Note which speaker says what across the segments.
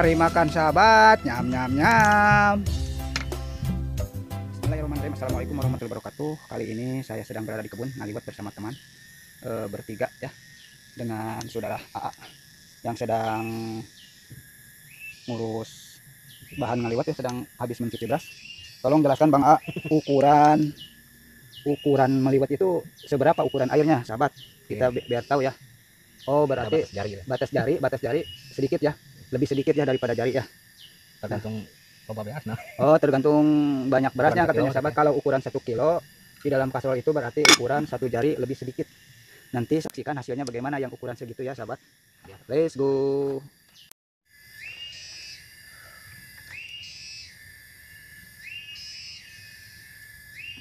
Speaker 1: Mari makan sahabat, nyam nyam nyam. Bismillahirrahmanirrahim. Assalamualaikum warahmatullahi wabarakatuh. Kali ini saya sedang berada di kebun ngaliwet bersama teman bertiga ya, dengan saudara AA yang sedang ngurus bahan ngaliwet ya, sedang habis mencuci beras. Tolong jelaskan Bang A, ukuran ukuran meliwet itu seberapa ukuran airnya sahabat? Kita biar tahu ya. Oh, berarti
Speaker 2: batas jari, ya.
Speaker 1: Batas jari sedikit ya, lebih sedikit ya daripada jari ya.
Speaker 2: Tergantung loba beas nah.
Speaker 1: Oh, tergantung banyak berasnya
Speaker 2: Ukuran
Speaker 1: katanya
Speaker 2: kilo,
Speaker 1: sahabat. Kalau ukuran 1 kilo di dalam kasol itu berarti ukuran 1 jari lebih sedikit. Nanti saksikan hasilnya bagaimana yang ukuran segitu ya sahabat.
Speaker 2: Ya.
Speaker 1: Let's go.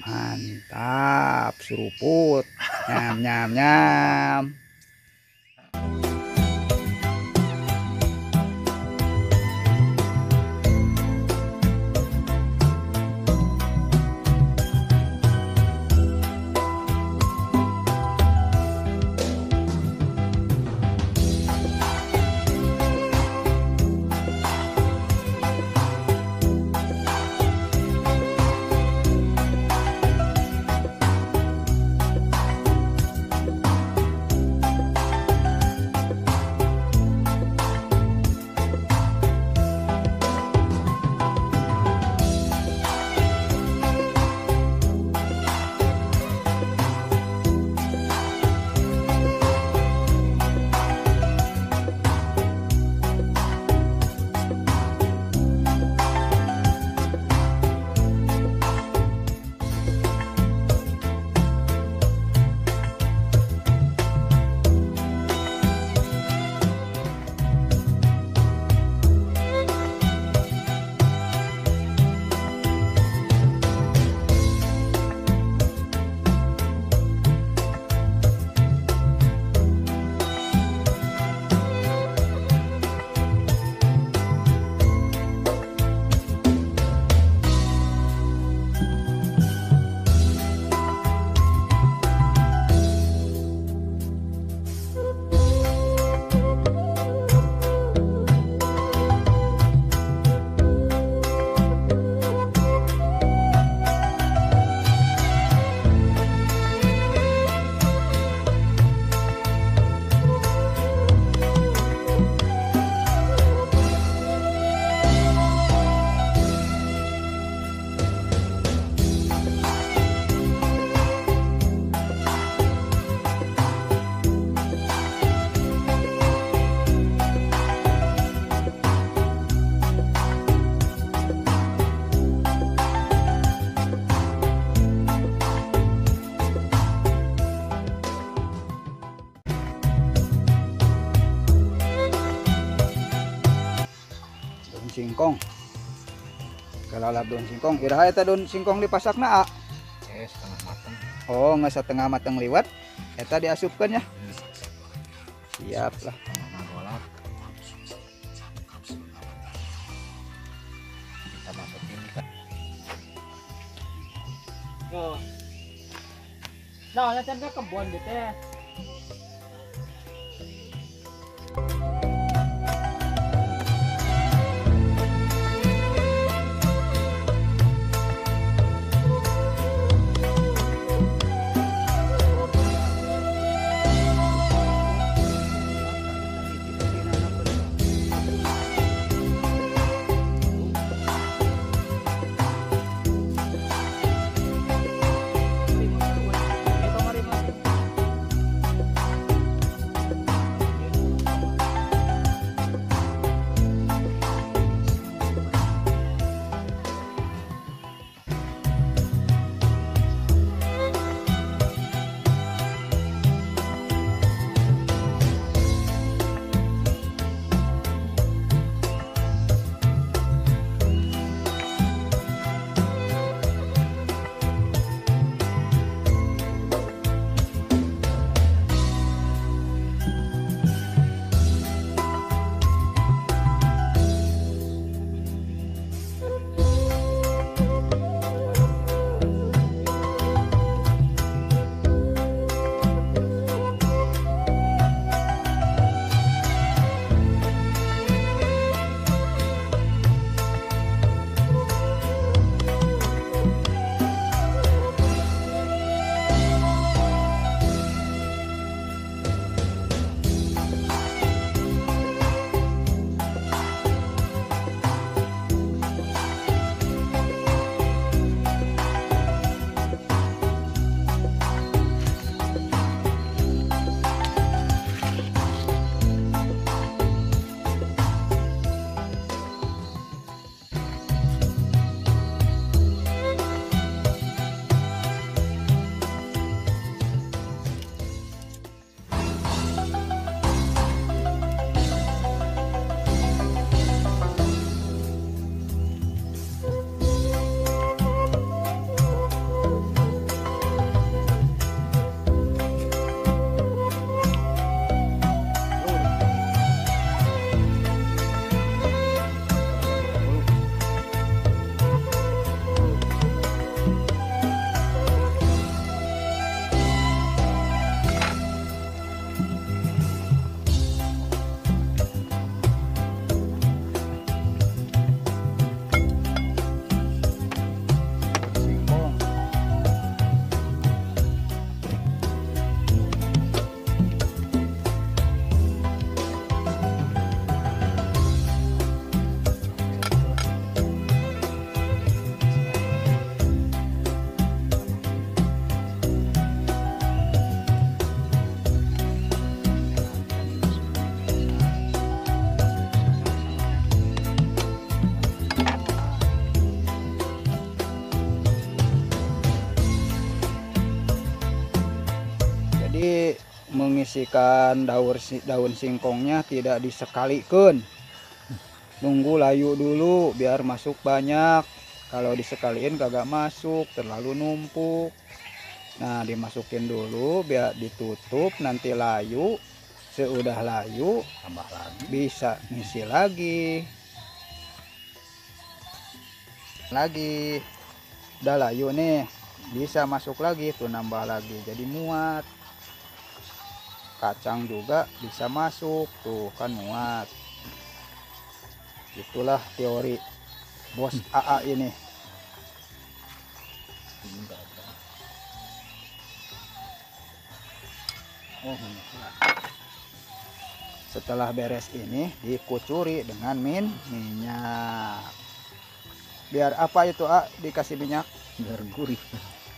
Speaker 1: Mantap, seruput. Nyam nyam nyam. Singkong, kalalap daun singkong, iraha eta daun singkong dipasakna a?
Speaker 2: Setengah mateng.
Speaker 1: Oh, nggak setengah mateng liwat, eta diasupkan ya. Siap lah.
Speaker 2: Kita masukin.
Speaker 3: Oh. Nah, saya ke kebun gitu ya.
Speaker 1: mengisikan daun singkongnya tidak disekalikan. Nunggu layu dulu biar masuk banyak. Kalau disekaliin kagak masuk, terlalu numpuk. Nah, dimasukin dulu biar ditutup, nanti layu. Seudah layu
Speaker 2: tambah lagi,
Speaker 1: bisa ngisi lagi. Lagi udah layu nih, bisa masuk lagi tuh, nambah lagi jadi muat. Kacang juga bisa masuk tuh kan, muat. Itulah teori bos AA ini. Setelah beres ini dikucuri dengan minyak. Biar apa itu, A, dikasih minyak?
Speaker 2: Biar gurih.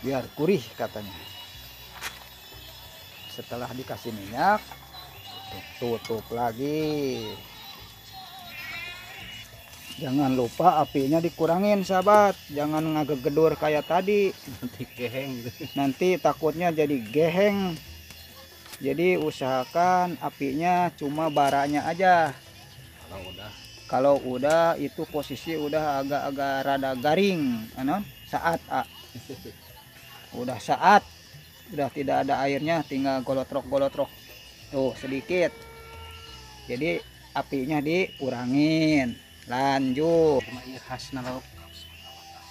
Speaker 1: Biar gurih katanya. Setelah dikasih minyak, tutup lagi. Jangan lupa apinya dikurangin, sahabat. Jangan ngagegedor kayak tadi.
Speaker 2: Nanti geheng gitu.
Speaker 1: Nanti takutnya jadi geheng. Jadi usahakan apinya cuma baranya aja. Kalau udah itu posisi udah agak-agak rada garing, ano? Saat, A. Udah saat, udah tidak ada airnya, tinggal golotrok-golotrok tuh sedikit. Jadi apinya dikurangin. Lanjut.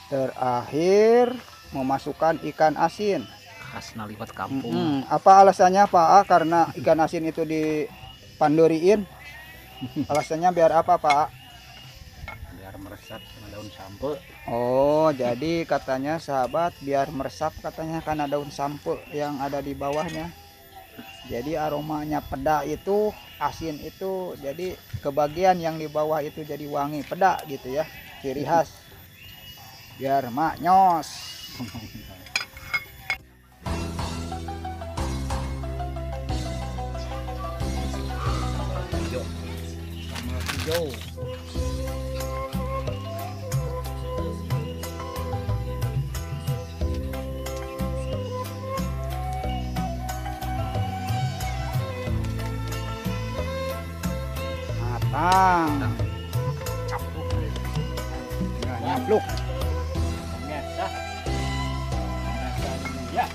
Speaker 1: Terakhir memasukkan ikan asin.
Speaker 2: Khas liwet kampung.
Speaker 1: Apa alasannya, Pak A? Karena ikan asin itu dipandoriin. Alasannya biar apa, Pak?
Speaker 2: Biar meresap sama daun sampe.
Speaker 1: Oh, jadi katanya sahabat biar meresap katanya karena daun sampe yang ada di bawahnya. Jadi aromanya peda itu, asin itu, jadi kebagian yang di bawah itu jadi wangi peda gitu ya. Ciri khas. Biar maknyos. Hijau. Matang.
Speaker 2: Capluk.
Speaker 1: Tinggal nyapluk.
Speaker 3: Biasa. Ya.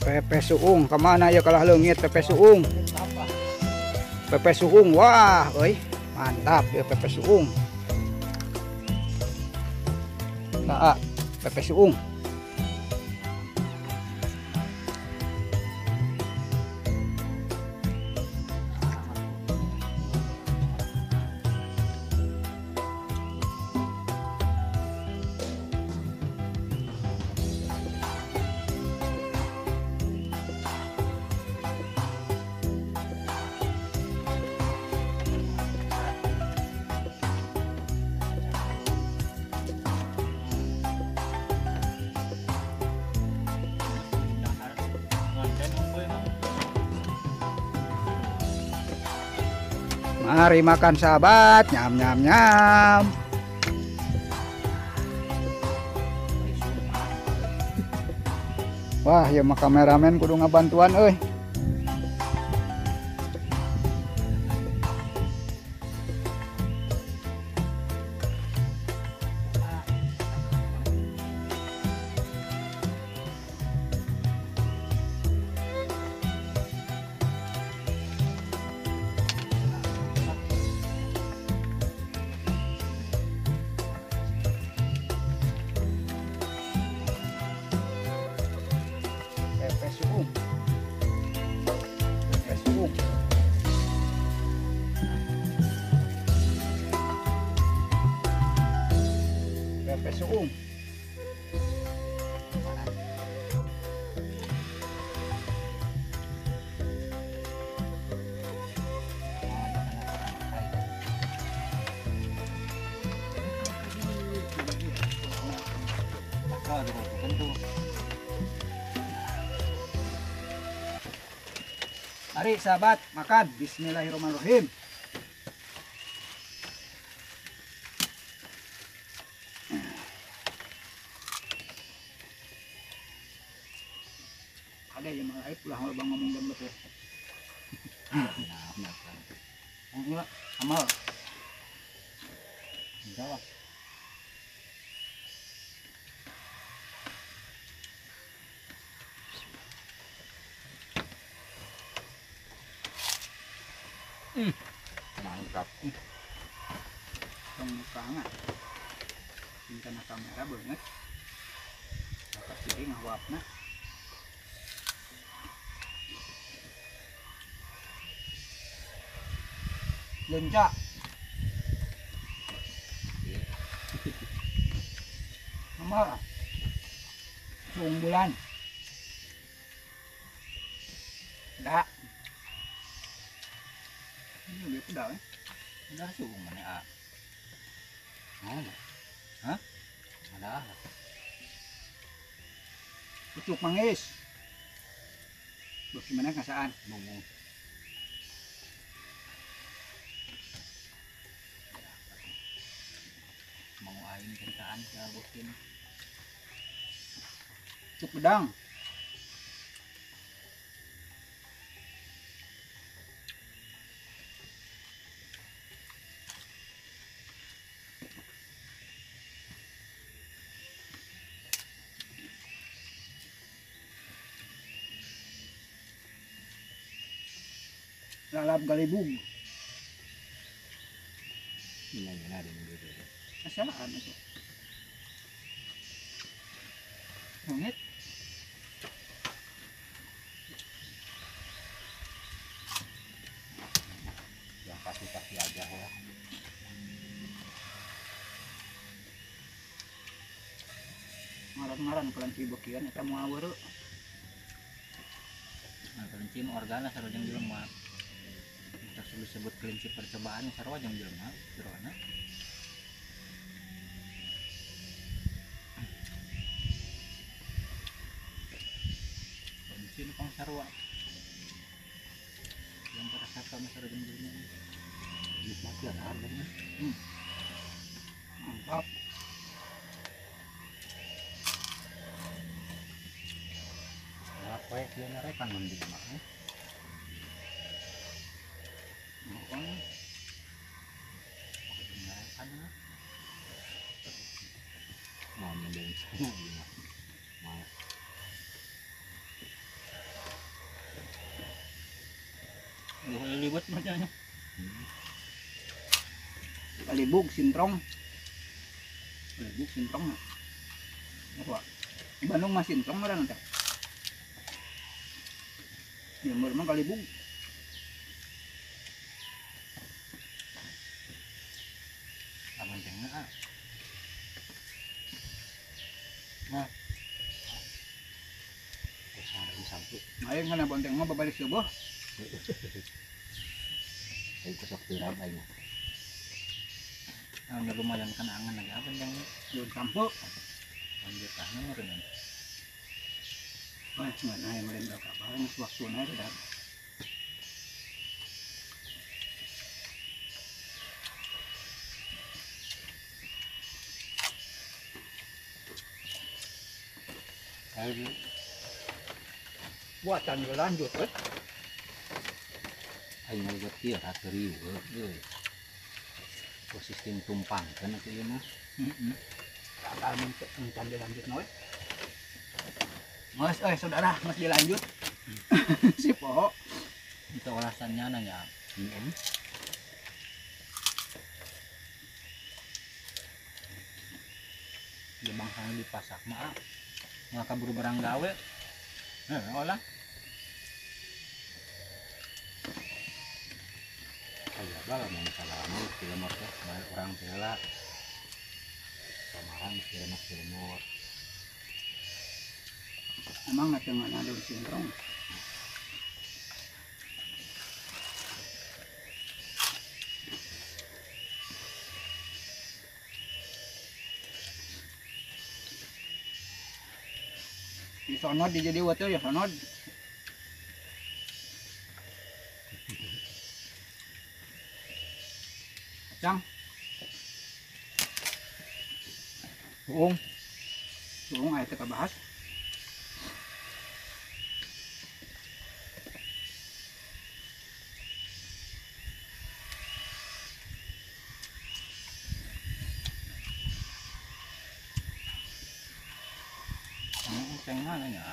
Speaker 1: Pepe suung kemana ya kalah leungit pepe suung. Pepe suung, wah, euy, mantap ya pepe suung. Nah, pepe suung. Mari makan sahabat, nyam nyam nyam. Wah, ya mah kameramen kudu ngabantuan euy. Pepe suung.
Speaker 2: Tentu.
Speaker 1: Mari sahabat makan. Bismillahirrahmanirrahim. Ada yang lain pulang kalau bang ngomong gambet ya. Nah, amal.
Speaker 2: Enggak. Mantap.
Speaker 1: Tong muka karena kamera banget. Pasti ngawapna. Lencak. Nomor bulan. Dah. Ini lebih pedas ya.
Speaker 2: Udah suung mana ah. Mana? Hah? Ada.
Speaker 1: Pucuk mangis. Bagaimana ngasaan?
Speaker 2: Ngomong. Mau aing ceritaan ke bokin.
Speaker 1: Pucuk bedang. Lalap galibung.
Speaker 2: Ini ada yang gitu.
Speaker 1: Asalaan itu. Langit.
Speaker 2: Yang pasti-pasti aja ya.
Speaker 1: Ngaran-ngaran kelenci bekian eta moal weureu.
Speaker 2: Nah, kelenci mah organa sarua jeung jelema. Disebut kelinci percobaan sarua jeung jelema jerona. Kelinci nu pang sarua. Yang terasa sama sarua jeung jelema. Nikmat ya harganya.
Speaker 1: Mantap.
Speaker 2: Nah, poe ieu narekan mun di mah. Mau nyobain sana gimana? Mau. Libut macamnya.
Speaker 1: Kalibug sintrong. Kalibug sintrong. Apa? Di Bandung mah sintrong ngaranna teh. Di Lembur mah kalibug.
Speaker 2: Aboncengna ah. Nah.
Speaker 1: Aing kana bonteng mah babalik subuh.
Speaker 2: Aing kosok tiram aing. Nah, lumayan kan angan lagi apa yang
Speaker 1: daun sampo.
Speaker 2: Lanjut tangan meureun.
Speaker 1: Wah, cuman aya meureun kabar geus waktuna sudah. Buatan lanjut eh.
Speaker 2: Aing ngaliwet ieu ratu riweuh euy. Sistem tumpang kan atuh ieu mah.
Speaker 1: Heeh. Amun encan dilanjut we. Mas euy saudara, mas dilanjut. Si poho.
Speaker 2: Itu alasannya nanya. Heeh. Di bangsana dipasak mah nggak kabur barang gawe. Olah. Kayak apa lah masalah mau film teh banyak orang tela. Samaran film.
Speaker 1: Emang nanti nggak ada sintrong. Di sonod di jadi waktu ya sonod. Kacang. Tuung. Tuung aya teu kabahas.
Speaker 2: Ceng mana ya?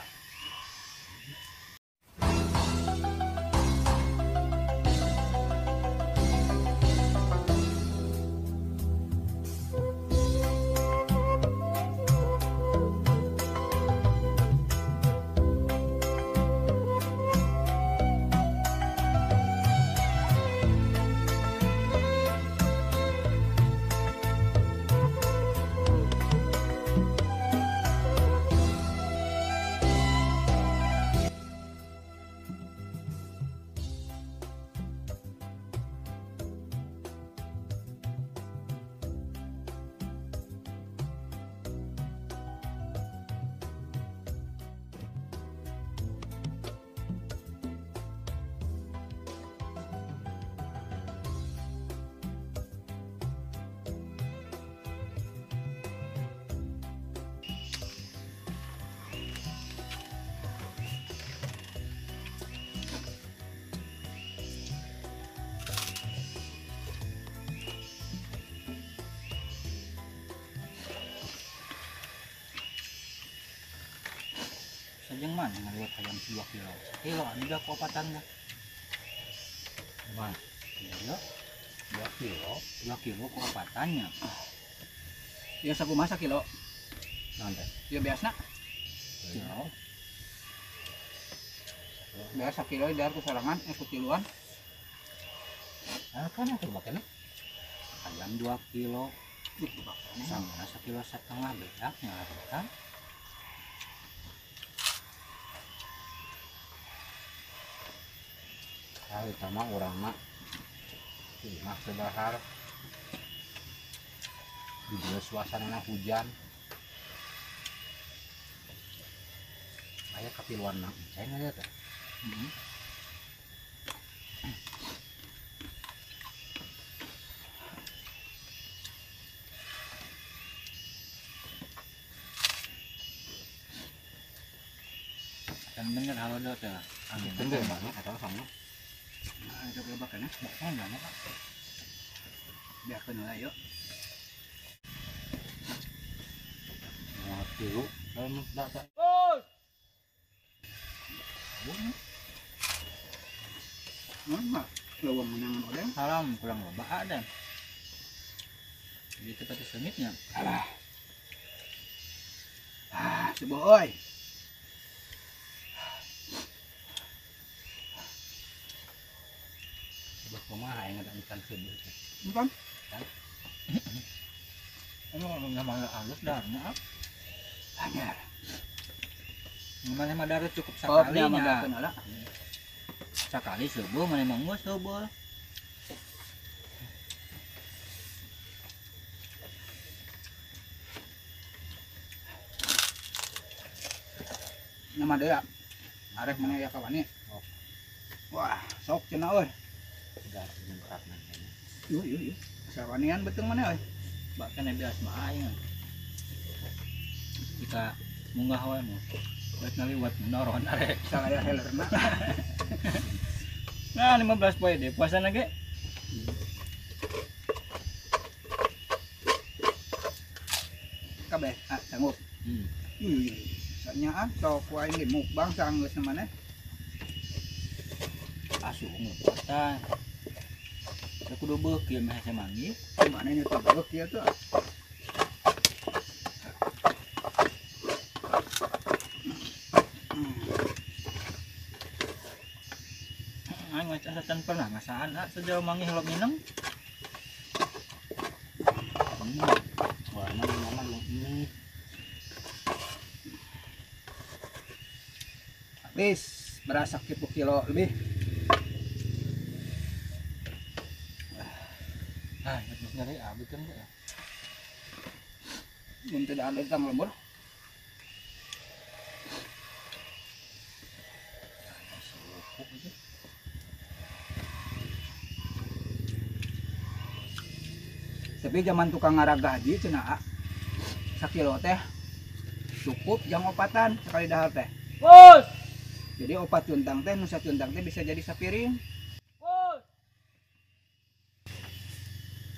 Speaker 2: Sajeng mana ngaliwat ayam 2 kilo. Kilo anu dah kopatan dah. Mana? Iya. 2 kilo, 2 kilo kopatannya.
Speaker 1: Ya sakumaha sakilo?
Speaker 2: Naon teh?
Speaker 1: Ya biasa.
Speaker 2: Kilo.
Speaker 1: Biasa kilo dahar ku sorangan ku tiluan.
Speaker 2: Ah kan atuh bakena. Ayam 2 kilo. Sama 1,5 kilo bedaknya kan?
Speaker 4: Ah, utama urang mah imah sebahar di dieu suasana hujan aya kapiluan mah enceng aja teh.
Speaker 2: Kan bener halo teh.
Speaker 4: Bener banget atau sama.
Speaker 1: Nah, itu kelebak kan ya?
Speaker 2: Bukan, enggak, Pak.
Speaker 1: Biarkan lah, yuk.
Speaker 4: Mau tilu, enggak.
Speaker 3: Bos.
Speaker 1: Mana? Leuweung menangan odeng.
Speaker 2: Haram kurang loba ada. Jadi tempat sengitnya.
Speaker 1: Alah. Ah, seboy.
Speaker 4: Sebab kumaha yang ada ikan seubeuh teh.
Speaker 1: Ikan?
Speaker 4: Kan?
Speaker 2: Emang kalau nggak malah halus darahnya.
Speaker 1: Anyar.
Speaker 2: Mana mah darah cukup sekali nya. Sekali subuh mana mah geus subuh.
Speaker 1: Nama deui arek mana ya kawani. Wah, sok cenah euy.
Speaker 4: Segar jengkrak nanti.
Speaker 1: Yuh yuh yuh. Sawanian betung mana euy.
Speaker 2: Bahkan bias mah aing. Jika munggah wae mah. Buat ngaliwat noron arek.
Speaker 1: Salaya helerna.
Speaker 2: Nah, 15 poe deh puasa ge.
Speaker 1: Kabeh ah sanggup. Yuh yuh. Sanyaan sok ku aing ge mukbang sanggeus maneh.
Speaker 2: Asuh puasa. Da kudu beuki meh hese manggih.
Speaker 1: Mana nya teh beuki atuh.
Speaker 2: Aing mah can pernah ngasaan ah sejauh manggih lo minum.
Speaker 4: Wah, mana ini.
Speaker 1: Habis beras 1 kilo lebih.
Speaker 2: Ah, nyari abis kan ya.
Speaker 1: Belum tidak ada tang lembur. Tapi zaman tukang ngaragah haji cenah sakilo teh cukup jang opatan sekali dahar teh.
Speaker 3: Bos.
Speaker 1: Jadi opat cuntang teh nu sacuntang teh bisa jadi sapiring.
Speaker 3: Bos.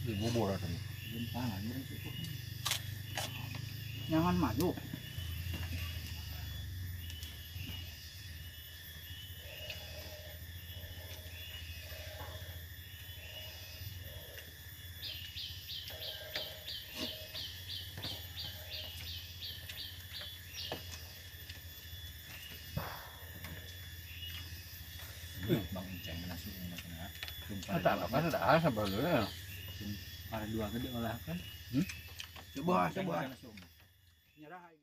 Speaker 4: Di bubur atuh.
Speaker 2: Gempang anjir cukup.
Speaker 1: Jangan maju.
Speaker 2: Bang Enceng kena suung kena.
Speaker 4: Eta apa ada sabarnya.
Speaker 2: Para dua gede olah kan.
Speaker 1: Coba, coba.
Speaker 2: Kena suung.
Speaker 1: Nyerah.